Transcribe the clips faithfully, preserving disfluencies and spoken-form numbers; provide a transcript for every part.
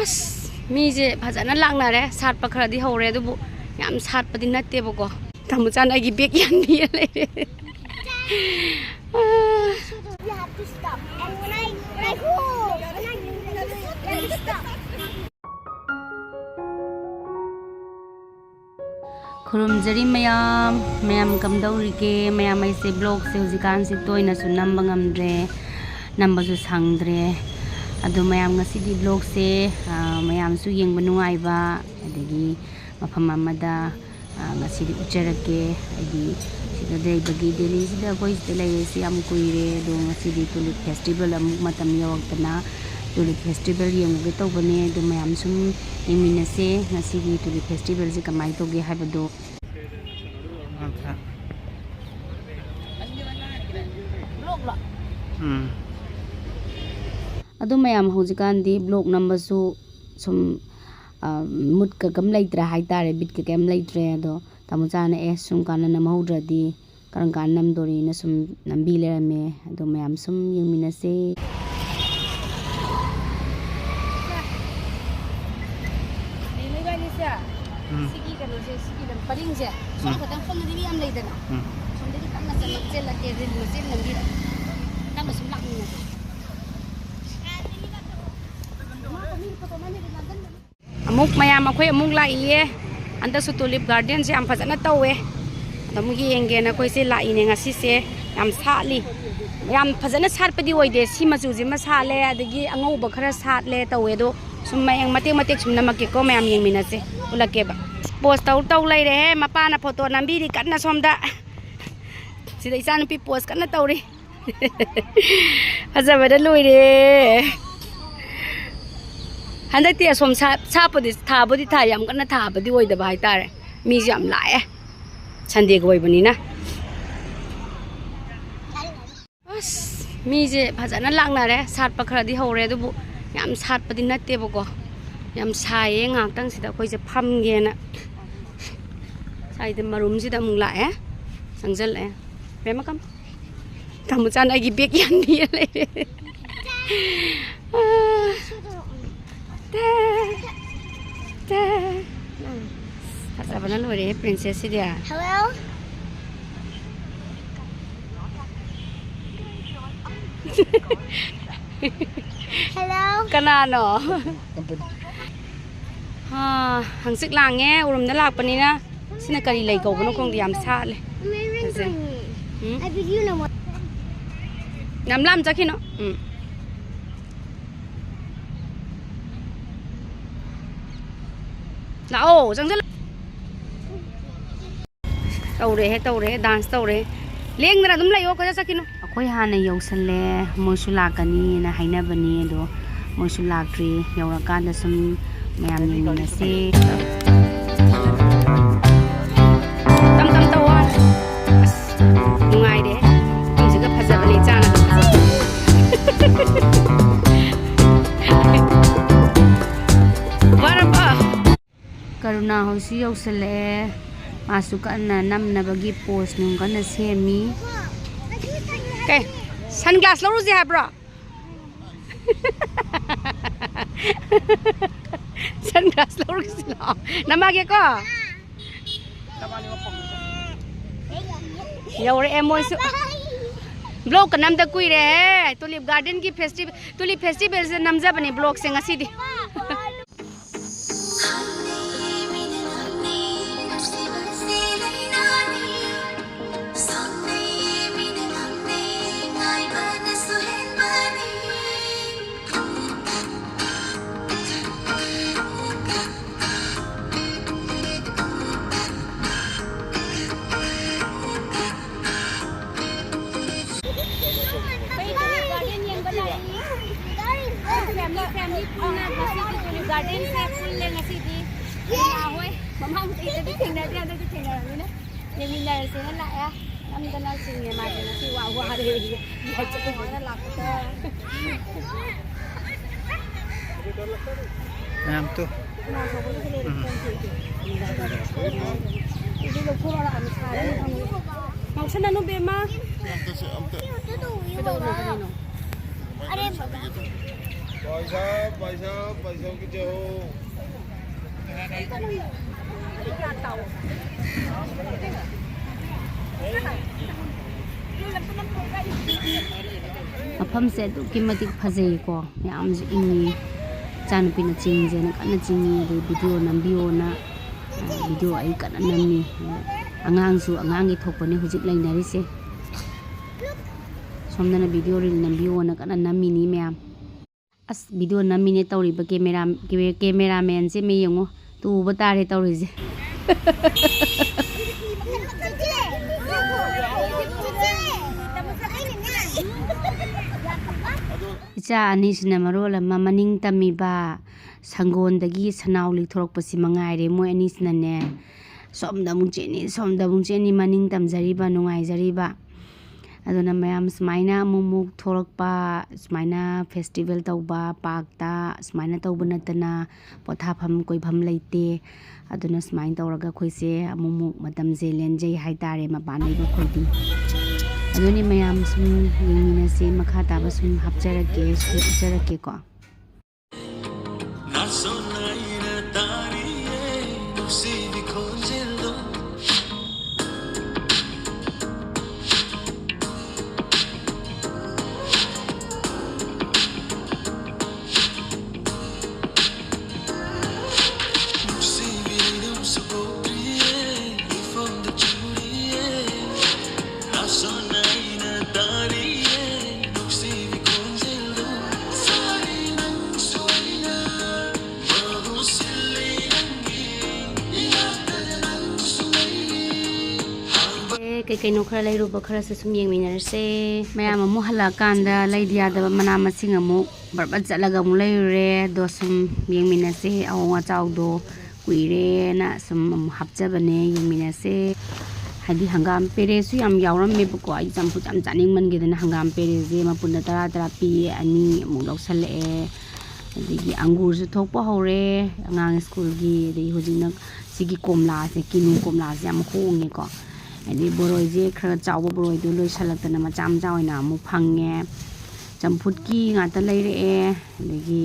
ꯑꯁ, ꯃꯤꯁꯦ ꯐꯖꯅ ꯂꯥꯛꯅꯔꯦ꯫ ꯁꯥꯠꯄ ꯈꯔꯗꯤ ꯍꯧꯔꯦ, ꯑꯗꯨꯕꯨ ꯌꯥꯝ ꯁꯥꯠꯄꯗꯤ ꯅꯠꯇꯦꯕꯀꯣ꯫ ꯇꯥꯃꯣꯆꯥꯅ ꯑꯩꯒꯤ ꯕꯦꯒ ꯌꯥꯟꯕꯤꯔ ꯂꯩꯔꯦ꯫ ꯈꯨꯔꯨꯝꯖꯔꯤ ꯃꯌꯥꯝ꯫ ꯃꯌꯥꯝ ꯀꯝꯗꯧꯔꯤꯒꯦ? ꯃꯌꯥꯝ, ꯑꯩꯁꯦ ꯕ꯭ꯂꯣꯒꯁꯦ ꯍꯧꯖꯤꯛꯀꯥꯟꯁꯦ ꯇꯣꯏꯅꯁꯨ ꯅꯝꯕ ꯉꯝꯗ꯭ꯔꯦ, ꯅꯝꯕꯁꯨ ꯁꯪꯗ꯭ꯔꯦ꯫ ꯑꯗꯣ ꯃꯌꯥꯝ, ꯉꯁꯤꯗꯤ ꯕ꯭ꯂꯣꯒꯁꯦ, ꯑ, ꯃꯌꯥꯝꯁꯨ ꯌꯦꯡꯕ ꯅꯨꯡꯉꯥꯏꯕ, ꯑꯗꯒꯤ ꯃꯐꯝ ꯑꯃꯗ, ꯑ, ꯉꯁꯤꯗꯤ ꯎꯠꯆꯔꯛꯀꯦ꯫ ꯍꯥꯏꯗꯤ ꯁꯤꯗ ꯂꯩꯕꯒꯤ, ꯗꯦꯜꯂꯤꯁꯤꯗ ꯑꯩꯈꯣꯏ ꯁꯤꯗ ꯂꯩꯔꯤꯁꯤ ꯌꯥꯝ ꯀꯨꯏꯔꯦ꯫ ꯑꯗꯣ ꯉꯁꯤꯗꯤ ꯇꯨꯂꯤꯞ ꯐꯦꯁꯇꯤꯚꯦꯜ ꯑꯃꯨꯛ ꯃꯇꯝ ꯌꯧꯔꯛꯇꯅ ꯇꯨꯂꯤꯞ ꯐꯦꯁꯇꯤꯚꯦꯜ ꯌꯦꯡꯉꯨꯒꯦ ꯇꯧꯕꯅꯦ꯫ ꯑꯗꯣ ꯃꯌꯥꯝ ꯁꯨꯝ ꯌꯦꯡꯃꯤꯟꯅꯁꯦ, ꯉꯁꯤꯒꯤ ꯇꯨꯂꯤꯞ ꯐꯦꯁꯇꯤꯚꯦꯜꯁꯦ ꯀꯃꯥꯏꯅ ꯇꯧꯒꯦ ꯍꯥꯏꯕꯗꯣ꯫ ꯎꯝ꯫ ꯑꯗꯨ ꯃꯌꯥꯝ, ꯍꯧꯖꯤꯛꯀꯥꯟꯗꯤ ꯕ꯭ꯂꯣꯒ ꯅꯝꯕꯁꯨ ꯁꯨꯝ, ꯑ, ꯃꯨꯠꯀ ꯀꯩꯝ ꯂꯩꯇ꯭ꯔꯦ ꯍꯥꯏꯇꯥꯔꯦ, ꯕꯤꯠꯀ ꯀꯩꯝ ꯂꯩꯇ꯭ꯔꯦ꯫ ꯑꯗꯣ ꯇꯥꯃꯣꯆꯥꯅ, "ꯑꯦ, ꯁꯨꯝ ꯀꯥꯟꯗ ꯅꯝꯍꯧꯗ꯭ꯔꯗꯤ ꯀꯔꯝ ꯀꯥꯟꯗ ꯅꯝꯗꯣꯔꯤꯅ?" ꯁꯨꯝ ꯅꯝꯕꯤ ꯂꯩꯔꯝꯃꯦ꯫ ꯑꯗꯣ ꯃꯌꯥꯝ ꯁꯨꯝ ꯌꯦꯡꯃꯤꯟꯅꯁꯦ꯫ ꯅꯦ, ꯅꯣꯏꯕꯥꯅꯤꯁꯦ, ꯎꯝ꯫ ꯁꯤꯒꯤ ꯀꯩꯅꯣꯁꯦ, ꯁꯤꯒꯤ ꯂꯝ ꯄꯔꯤꯡꯁꯦ, ꯁꯣꯝ ꯎꯝ꯫ ꯈꯛꯇꯪ ꯐꯝꯅꯗꯤ ꯃꯤ ꯌꯥꯝ ꯂꯩꯗꯅ꯫ ꯎꯝ꯫ ꯁꯣꯝꯗꯒꯤ ꯇꯞꯅ ꯆꯪꯉꯛ-, ꯆꯦꯜꯂꯛꯀꯦ, ꯔꯤꯜ ꯃꯆꯦ ꯑꯃ ꯅꯝꯕꯤꯔꯛꯑꯣ꯫ ꯇꯞꯅ ꯁꯨꯝ ꯂꯥꯛꯃꯤꯟꯅꯁꯦ꯫ ꯑꯃꯨꯛ ꯃꯌꯥꯝ ꯑꯩꯈꯣꯏ ꯑꯃꯨꯛ ꯂꯥꯛꯏꯌꯦ꯫ ꯍꯟꯗꯛꯁꯨ ꯇꯨꯂꯤꯞ ꯒꯥꯔꯗꯦꯟꯁꯦ ꯌꯥꯝ ꯐꯖꯅ ꯇꯧꯋꯦ꯫ ꯑꯗꯣ ꯑꯃꯨꯛ ꯌꯦꯡꯒꯦꯅ ꯑꯩꯈꯣꯏꯁꯦ ꯂꯥꯛꯏꯅꯦ ꯉꯁꯤꯁꯦ꯫ ꯌꯥꯝ ꯁꯥꯠꯂꯤ꯫ ꯌꯥꯝ ꯐꯖꯅ ꯁꯥꯠꯄꯗꯤ ꯑꯣꯏꯗꯦ꯫ ꯁꯤ ꯃꯆꯨꯁꯤꯃ ꯁꯥꯠꯂꯦ, ꯑꯗꯒꯤ ꯑꯉꯧꯕ ꯈꯔ ꯁꯥꯠꯂꯦ ꯇꯧꯋꯦ꯫ ꯑꯗꯣ ꯁꯨꯝ ꯃꯌꯦꯡ ꯃꯇꯦꯛ ꯃꯇꯦꯛ ꯁꯨꯝ ꯅꯝꯃꯛꯀꯦꯀꯣ, ꯃꯌꯥꯝ ꯌꯦꯡꯃꯤꯟꯅꯁꯦ, ꯎꯠꯂꯛꯀꯦꯕ꯫ ꯄꯣꯁ ꯇꯧ ꯇꯧ ꯂꯩꯔꯦꯍꯦ꯫ ꯃꯄꯥꯅ ꯐꯣꯇꯣ ꯅꯝꯕꯤꯔꯤ ꯀꯟꯅ ꯁꯣꯝꯗ꯫ ꯁꯤꯗ ꯏꯆꯥꯅꯨꯄꯤ ꯄꯣꯁ ꯀꯟꯅ ꯇꯧꯔꯤ꯫ ꯐꯖꯕꯗ ꯂꯣꯏꯔꯦ꯫ ꯍꯟꯗꯛꯇꯤ ꯑꯁꯣꯝ ꯁꯥ-, ꯁꯥꯠꯄꯨꯗꯤ ꯊꯥꯕꯨꯗꯤ ꯊꯥꯏ, ꯌꯥꯝ ꯀꯟꯅ ꯊꯥꯕꯗꯤ ꯑꯣꯏꯗꯕ ꯍꯥꯏꯇꯥꯔꯦ꯫ ꯃꯤꯁꯨ ꯌꯥꯝ ꯂꯥꯛꯑꯦ, ꯁꯟꯗꯦꯒ ꯑꯣꯏꯕꯅꯤꯅ꯫ ꯑꯁ, ꯃꯤꯁꯦ ꯐꯖꯅ ꯂꯥꯛꯅꯔꯦ꯫ ꯁꯥꯠꯄ ꯈꯔꯗꯤ ꯍꯧꯔꯦ, ꯑꯗꯨꯕꯨ ꯌꯥꯝ ꯁꯥꯠꯄꯗꯤ ꯅꯠꯇꯦꯕꯀꯣ꯫ ꯌꯥꯝ ꯁꯥꯏꯌꯦ꯫ ꯉꯥꯏꯍꯥꯛꯇꯪꯁꯤꯗ ꯑꯩꯈꯣꯏꯁꯦ ꯐꯝꯒꯦꯅ ꯁꯥꯏꯗ ꯃꯔꯨꯝꯁꯤꯗ ꯑꯃꯨꯛ ꯂꯥꯛꯑꯦ, ꯆꯪꯁꯤꯜꯂꯛꯑꯦ꯫ ꯕꯦꯝꯃ, ꯀꯝ꯫ ꯇꯥꯃꯣꯆꯥꯅ ꯑꯩꯒꯤ ꯕꯦꯒ ꯌꯥꯟꯕꯤꯔ ꯂꯩꯔꯦ꯫ ꯑꯥ꯫ ꯇꯦ, ꯇꯦ꯫ ꯐꯖꯕꯅ ꯂꯣꯏꯔꯦꯍꯦ princess ꯁꯤꯗꯤ꯫ Hello? Hello? ꯀꯅꯥꯅꯣ? ꯍꯥ, ꯍꯪꯆꯤꯠ ꯂꯥꯡꯉꯦ, ꯎꯔꯨꯝꯗ ꯂꯥꯛꯄꯅꯤꯅ꯫ ꯁꯤꯅ ꯀꯔꯤ ꯂꯩ ꯀꯧꯕꯅꯣ ꯈꯪꯗꯦ, ꯌꯥꯝ ꯁꯥꯠꯂꯦ꯫ ꯐꯖꯩ꯫ ꯎꯝ? ꯌꯥꯝ ꯂꯥꯞꯅ ꯆꯠꯈꯤꯅꯣ꯫ ꯎꯝ꯫ ꯂꯥꯛꯑꯣ, ꯆꯪꯁꯤꯜꯂꯣ꯫ ꯇꯧꯔꯦꯍꯦ, ꯇꯧꯔꯦꯍꯦ, dance ꯇꯧꯔꯦ꯫ ꯂꯦꯡꯗꯅ ꯑꯗꯨꯝ ꯂꯩꯌꯣ, ꯀꯣꯏꯆꯠ ꯆꯠꯈꯤꯅꯨ꯫ ꯑꯩꯈꯣꯏ ꯍꯥꯟꯅ ꯌꯧꯁꯜꯂꯦ, ꯃꯣꯏꯁꯨ ꯂꯥꯛꯀꯅꯤꯅ ꯍꯥꯏꯅꯕꯅꯤ, ꯑꯗꯣ ꯃꯣꯏꯁꯨ ꯂꯥꯛꯇ꯭ꯔꯤ꯫ ꯌꯧꯔꯀꯥꯟꯗ ꯁꯨꯝ ꯃꯌꯥꯝ ꯌꯦꯡꯃꯤꯟꯅꯁꯤ꯫ ꯇꯝ ꯇꯝ ꯇꯧꯋꯣ꯫ ꯑꯁ, ꯅꯨꯡꯉꯥꯏꯔꯦ꯫ ꯃꯐꯝꯁꯤꯒ ꯐꯖꯕꯅꯦ, ꯏꯆꯥꯅꯒ ꯐꯖꯕꯅꯦ꯫ ꯋꯥꯔꯕꯣ? ꯀꯔꯨꯅꯥ ꯍꯣꯏꯁꯨ ꯌꯧꯁꯜꯂꯛꯑꯦ꯫ ꯃꯥꯁꯨ ꯀꯟꯅ ꯅꯝꯅꯕꯒꯤ pose ꯅꯨꯡ ꯀꯟꯅ ꯁꯦꯝꯃꯤ꯫ ꯀꯩ? Sunglass ꯂꯧꯔꯨꯁꯦ ꯍꯥꯏꯕ꯭ꯔꯣ? Sunglass ꯂꯧꯔꯨꯁꯤ ꯂꯥꯛꯑꯣ꯫ ꯅꯃꯥꯒꯦꯀꯣ? ꯌꯧꯔꯛꯑꯦ ꯃꯣꯏꯁꯨ꯫ Vlog ꯀ ꯅꯝꯗ ꯀꯨꯏꯔꯦꯍꯦ꯫ Tulip Garden ꯒꯤ festival, Tulip Festival ꯁꯤꯗ ꯅꯝꯖꯕꯅꯦ vlog ꯁꯦ ꯉꯁꯤꯗꯤ꯫ ꯑꯩꯈꯣꯏ Tulip Garden ꯌꯦꯡꯕ ꯂꯥꯛꯏ꯫ Family, family ꯄꯨꯟꯅ ꯉꯁꯤꯗꯤ Tulip Garden ꯁꯦ ꯄꯨꯜꯂꯦ ꯉꯁꯤꯗꯤ꯫ ꯏꯃꯥ ꯍꯣꯏ ꯃꯃꯥꯡ ꯆꯍꯤꯗꯗꯤ ꯊꯦꯡꯅꯗ꯭ꯔꯦ, ꯍꯟꯗꯛꯇꯤ ꯊꯦꯡꯅꯔꯕꯅꯤꯅ ꯌꯦꯡꯃꯤꯟꯅꯔꯁꯦꯅ ꯂꯥꯛꯑꯦ꯫ ꯅꯝꯗꯅ ꯆꯤꯡꯉꯦ ꯃꯥꯁꯦ ꯉꯁꯤ ꯋꯥ ꯋꯥꯔꯦ꯫ ꯃꯥꯅ ꯂꯥꯛꯄꯗ꯫ ꯃꯌꯥꯝ ꯇꯨ꯫ ꯎꯝ꯫ ꯉꯥꯎꯁꯟꯅꯅꯨ ꯕꯦꯝꯃ꯫ ꯀꯩꯗꯧꯅꯣ, ꯀꯩꯗꯧꯅꯣ? ꯑꯔꯦ꯫ भाई साहब, भाई साहब, भाई साहब की जय हो। ꯃꯐꯝꯁꯦ ꯑꯗꯨꯛꯀꯤ ꯃꯇꯤꯛ ꯐꯖꯩꯀꯣ, ꯌꯥꯝꯁꯨ ꯏꯪꯉꯤ꯫ ꯏꯆꯥꯅꯨꯄꯤꯅ ꯆꯤꯡꯁꯦꯅ ꯀꯟꯅ ꯆꯤꯡꯉꯤ, ꯑꯗꯩ ꯚꯤꯗꯤꯑꯣ ꯅꯝꯕꯤꯌꯣꯅ, ꯑ, ꯚꯤꯗꯤꯑꯣ ꯑꯩ ꯀꯟꯅ ꯅꯝꯃꯤ꯫ ꯑꯉꯥꯡꯁꯨ, ꯑꯉꯥꯡꯒꯤ ꯊꯣꯛꯄꯅꯤ ꯍꯧꯖꯤꯛ ꯂꯩꯅꯔꯤꯁꯦ꯫ ꯁꯣꯝꯗꯅ ꯚꯤꯗꯤꯑꯣ ꯔꯤꯜ ꯅꯝꯕꯤꯌꯣꯅ ꯀꯟꯅ ꯅꯝꯃꯤꯅꯤ ꯃꯌꯥꯝ꯫ ꯑꯁ, ꯚꯤꯗꯤꯑꯣ ꯅꯝꯃꯤꯅꯦ ꯇꯧꯔꯤꯕ ꯀꯦꯃꯦꯔꯥ-, ꯀꯦꯃꯦ-, ꯀꯦꯃꯦꯔꯥꯃꯦꯟꯁꯦ ꯃꯤ ꯌꯦꯡꯉꯣ, ꯇꯨꯕ ꯇꯥꯔꯦ ꯇꯧꯔꯤꯁꯦ꯫ ꯏꯆꯥ ꯑꯅꯤꯁꯤꯅ ꯃꯔꯣꯜ ꯑꯃ ꯃꯅꯤꯡ ꯇꯝꯃꯤꯕ, ꯁꯪꯒꯣꯟꯗꯒꯤ ꯁꯅꯥꯎ ꯂꯤꯛꯊꯣꯔꯛꯄꯁꯤ ꯃꯉꯥꯏꯔꯦ꯫ ꯃꯣꯏ ꯑꯅꯤꯁꯤꯅꯅꯦ, ꯁꯣꯝꯗ ꯑꯃꯨꯛ ꯆꯦꯟꯅꯤ, ꯁꯣꯝꯗ ꯑꯃꯨꯛ ꯆꯦꯟꯅꯤ, ꯃꯅꯤꯡ ꯇꯝꯖꯔꯤꯕ, ꯅꯨꯡꯉꯥꯏꯖꯔꯤꯕ꯫ ꯑꯗꯨꯅ ꯃꯌꯥꯝ ꯁꯨꯃꯥꯏꯅ ꯑꯃꯨꯛ ꯑꯃꯨꯛ ꯊꯣꯛꯂꯛꯄ, ꯁꯨꯃꯥꯏꯅ ꯐꯦꯁꯇꯤꯚꯦꯜ ꯇꯧꯕ ꯄꯥꯔꯛꯇ, ꯁꯨꯃꯥꯏꯅ ꯇꯧꯕ ꯅꯠꯇꯅ ꯄꯣꯊꯥꯐꯝ ꯀꯣꯏꯐꯝ ꯂꯩꯇꯦ꯫ ꯑꯗꯨꯅ ꯁꯨꯃꯥꯏꯅ ꯇꯧꯔꯒ ꯑꯩꯈꯣꯏꯁꯦ ꯑꯃꯨꯛ ꯑꯃꯨꯛ ꯃꯇꯝꯁꯦ ꯂꯦꯟꯖꯩ ꯍꯥꯏꯇꯥꯔꯦ, ꯃꯄꯥꯟ ꯂꯩꯕ ꯑꯩꯈꯣꯏꯗꯤ꯫ ꯑꯗꯨꯅꯤ ꯃꯌꯥꯝ ꯁꯨꯝ ꯌꯦꯡꯃꯤꯟꯅꯁꯦ, ꯃꯈꯥ ꯇꯥꯕ ꯁꯨꯝ ꯍꯥꯞꯆꯔꯛꯀꯦ, ꯁꯨꯝ ꯎꯠꯆꯔꯛꯀꯦꯀꯣ꯫ ꯑꯦ, ꯀꯩ ꯀꯩꯅꯣ ꯈꯔ ꯂꯩꯔꯨꯕ ꯈꯔꯁꯨ ꯁꯨꯝ ꯌꯦꯡꯃꯤꯟꯅꯔꯁꯦ꯫ ꯃꯌꯥꯝ ꯑꯃꯨꯛ ꯍꯜꯂꯛꯑꯀꯥꯟꯗ ꯂꯩꯗ ꯌꯥꯗꯕ ꯃꯅꯥ ꯃꯁꯤꯡ ꯑꯃꯨꯛ ꯕꯔꯕꯠ ꯆꯠꯂꯒ ꯑꯃꯨꯛ ꯂꯩꯔꯨꯔꯦ꯫ ꯑꯗꯣ ꯁꯨꯝ ꯌꯦꯡꯃꯤꯟꯅꯁꯦ, ꯑꯍꯣꯡ ꯑꯆꯥꯎꯗꯣ ꯀꯨꯏꯔꯦꯅ ꯁꯨꯝ ꯑꯃꯨꯛ ꯍꯥꯞꯆꯕꯅꯦ, ꯌꯦꯡꯃꯤꯟꯅꯁꯦ꯫ ꯍꯥꯏꯗꯤ ꯍꯪꯒꯥꯝ ꯄꯦꯔꯦꯁꯨ ꯌꯥꯝ ꯌꯥꯎꯔꯝꯃꯦꯕꯀꯣ, ꯑꯩ ꯆꯝꯐꯨꯠ ꯌꯥꯝ ꯆꯥꯅꯤꯡꯃꯟꯒꯤꯗꯅ ꯍꯪꯒꯥꯝ ꯄꯦꯔꯦꯁꯦ ꯃꯄꯨꯟꯗ ꯇꯔꯥ ꯇꯔꯥ ꯄꯤꯌꯦ, ꯑꯅꯤ ꯑꯃꯨꯛ ꯂꯧꯁꯜꯂꯛꯑꯦ꯫ ꯑꯗꯒꯤ ꯑꯪꯒꯨꯔꯁꯨ ꯊꯣꯛꯄ ꯍꯧꯔꯦ ꯑꯉꯥꯡ ꯁ꯭ꯀꯨꯜꯒꯤ꯫ ꯑꯗꯒꯤ ꯍꯧꯖꯤꯛꯅ ꯁꯤꯒꯤ ꯀꯣꯝꯂꯥꯁꯦ, ꯀꯤꯅꯨ ꯀꯣꯝꯂꯥꯁꯦ ꯌꯥꯝ ꯍꯣꯡꯉꯦꯀꯣ꯫ ꯍꯥꯏꯗꯤ ꯕꯣꯔꯣꯏꯁꯦ ꯈꯔ ꯆꯥꯎꯕ ꯕꯣꯔꯣꯏꯗꯣ ꯂꯣꯏꯁꯜꯂꯛꯇꯅ ꯃꯆꯥ ꯃꯆꯥ ꯑꯣꯏꯅ ꯑꯃꯨꯛ ꯐꯪꯉꯦ꯫ ꯆꯝꯐꯨꯠꯀꯤ ꯉꯥꯛꯇ ꯂꯩꯔꯛꯑꯦ꯫ ꯑꯗꯒꯤ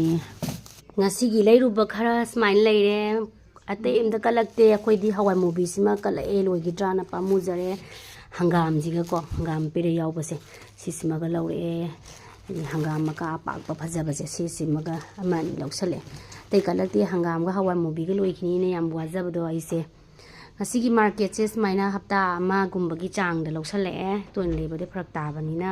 ꯉꯁꯤꯒꯤ ꯂꯩꯔꯨꯕ ꯈꯔ ꯁꯨꯃꯥꯏꯅ ꯂꯩꯔꯦ꯫ ꯑꯇꯩ ꯑꯝꯇ ꯀꯠꯂꯛꯇꯦ꯫ ꯑꯩꯈꯣꯏꯗꯤ ꯍꯋꯥꯏ ꯃꯨꯕꯤꯁꯤꯃ ꯀꯠꯂꯛꯑꯦ, ꯂꯣꯏꯈꯤꯗ꯭ꯔꯥꯅ ꯄꯥꯝꯃꯨꯖꯔꯦ꯫ ꯍꯪꯒꯥꯝꯁꯤꯒꯀꯣ, ꯍꯪꯒꯥꯝ ꯄꯦꯔꯦ ꯌꯥꯎꯕꯁꯦ, ꯁꯤꯁꯤꯃꯒ ꯂꯧꯔꯛꯑꯦ꯫ ꯑꯗꯩ ꯍꯪꯒꯥꯝ ꯃꯀꯥ ꯑꯄꯥꯛꯄ ꯐꯖꯕꯁꯦ, ꯁꯤꯁꯤꯃꯒ ꯑꯃ ꯑꯅꯤ ꯂꯧꯁꯜꯂꯛꯑꯦ꯫ ꯑꯇꯩ ꯀꯠꯂꯛꯇꯦ꯫ ꯍꯪꯒꯥꯝꯒ ꯍꯋꯥꯏ ꯃꯨꯕꯤꯒ ꯂꯣꯏꯈꯤꯅꯤꯅ ꯌꯥꯝ ꯋꯥꯖꯕꯗꯣ ꯑꯩꯁꯦ꯫ ꯉꯁꯤꯒꯤ ꯃꯥꯔꯀꯦꯠꯁꯦ ꯁꯨꯃꯥꯏꯅ ꯍꯞꯇꯥ ꯑꯃꯒꯨꯝꯕꯒꯤ ꯆꯥꯡꯗ ꯂꯧꯁꯜꯂꯛꯑꯦ꯫ ꯇꯣꯏꯅ ꯂꯩꯕꯗꯤ ꯐꯔꯛ ꯇꯥꯕꯅꯤꯅ꯫